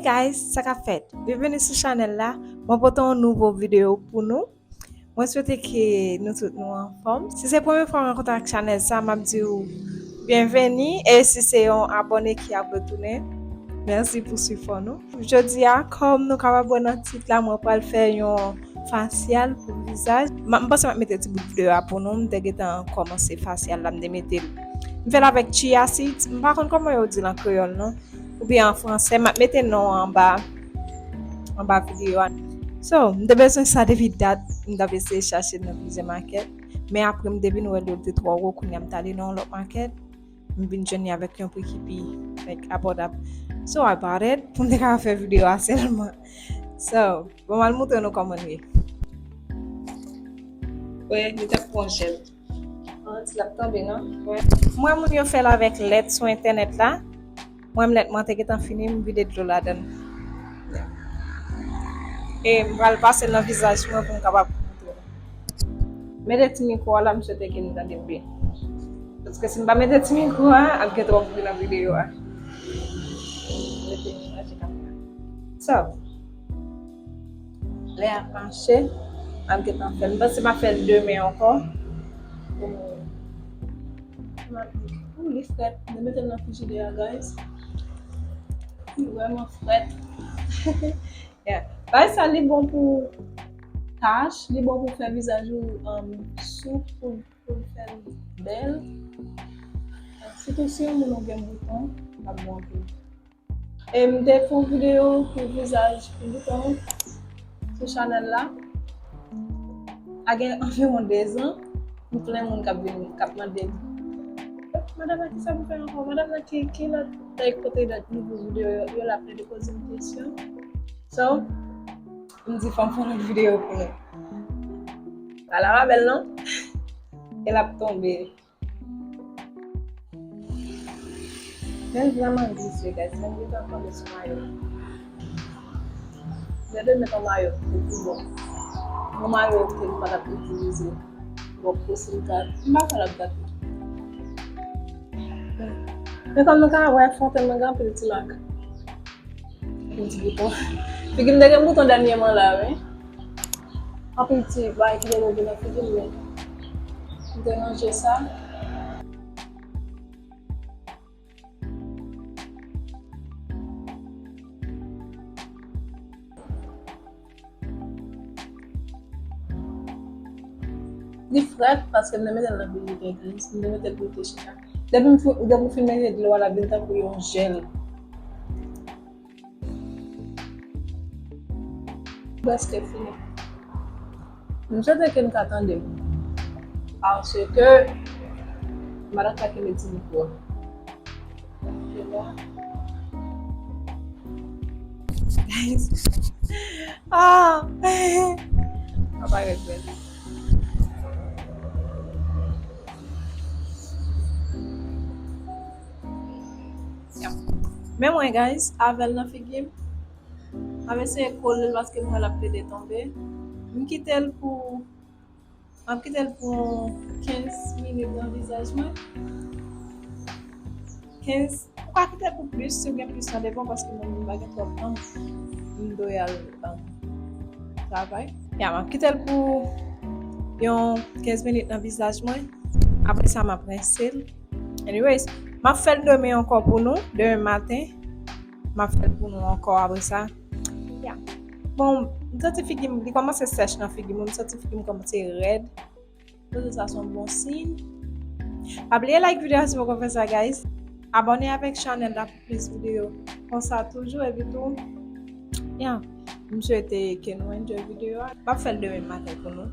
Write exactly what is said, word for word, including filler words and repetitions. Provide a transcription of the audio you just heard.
Guys, sa k ap fèt? Byenveni sou chanèl la. Mwen pote yon nouvo videyo pou nou. Mwen swete ke nou tout nou anfòm. Si se premye fwa w rankontre ak chanèl sa, m ap di w byenveni. E si se yon abòne ki ap retounen, mèsi pou sipò nou. Jodi a, kòm nou kapab wè nan tit la, mwen pral fè yon fasyal pou vizaj. M, m panse m ap mete ti bout videyo a pou nou. M te gentan kòmanse fasyal la, m te mete l. M fè l avèk chia seeds. M pa konn kòman yo di l an kreyòl non. Oubyen an fransè, m ap mete non an anba, anba videyo a. So, m te bezwen sa depi dat, m t ap eseye chache l nan plizyè makèt. Men apre m te vin wè li te twò wo, kounye a m t ale nan yon lòt makèt. M vin jwenn li avèk yon pri ki pi, like, abòdab. So, I bought it pou m te ka fè videyo a sèlman. So, bon, m al montre nou kòman l ye. Wè, li t ap pran jèl. An, ti l ap tonbe, non? Wè. Mwen, moun yo fè l avèk lèt sou entènèt la. Mwen, lèt mwen te gentan fini, m vide dlo ladan l. E m pral pase l nan vizaj mwen pou m kapab montre nou. Mete ti mikwo a la, m swete ke n tande m byen. Paske si m pa mete ti mikwo a, ap gen twòp bri nan videyo a. Mete m mache kamera. So, lè ap mache, m ap gentan fè l. M panse m ap fè l demen ankò. Pou m, pou m ap, pou li frèt. M mete l nan frijidè a, guys. Li vrèman frèt. Yeah. Bagay sa, li bon pou tach, li bon pou fè vizaj ou, um, soup, pou, pou l fè l bèl. Sitou si yon moun ou gen bouton, l ap bon anpil. E m te fè yon videyo pou vizaj pou bouton sou chanèl la. A gen anviwon dezan, m plen moun k ap vin, k ap mande m, "Madanm nan, kisa pou fè ankò? Madanm nan, ki, ki lòt, like, kote lòt nouvo videyo yo, yo la plede poze m kesyon." So, m di, "Fò m fè yon lòt videyo pou nou." Ala pa bèl, non? E l ap tonbe. Men l vrèman glise, guys. Men l gentan tonbe sou mayo. Lè de met yon mayo, se pi bon. Yon mayo ke m pa t ap itilize. Bon, pou si m ka, m pa kwè l ap gate. Men kòm nou ka wè, fòtèlman gen anpil ti mak. Yon ti bouton. Figi m te gen bouton dènyèman la, wi. Anpil ti bagay ki te leve nan figi m, men m te ranje sa. Li frèt paske m te mete l nan frijidè, guys. M te mete l pou l te chita. Depi m fi-, depi w fin mete dlo a, l ap vin tankou yon jèl. Prèske fini. M swete ke n ka tande m. Paske m pa t ap ka kenbe ti mikwo a. Guys. Ah! Apa ret bèl. Men mwen, guys, avè l nan figi m, m ap eseye kole l paske m wè l ap plede tonbe. M kite l pou, m ap kite l pou kenz minit nan vizaj mwen. Kenz, ou ka kite l pou plis, si w gen plis, sa depan, paske mwen menm m pa gen twòp tan, m dwe al, um, travay. Ya, m ap kite l pou yon kenz minit nan vizaj mwen. Apre sa, m ap rense l. Anyways, m ap fè l demen ankò pou nou, demen maten. M ap fè l pou nou ankò apre sa. Ya. Bon, m santi figi m, li kòmanse sèch nan figi m, m santi figi m kòmanse rèd. Poze sa se yon bon siy. Pa bliye like videyo a si w poko fè sa, guys. Abòne avèk chanèl la pou plis videyo konsa toujou, epi tou, ya, m swete ke nou enjoy videyo a. M ap fè l demen maten pou nou.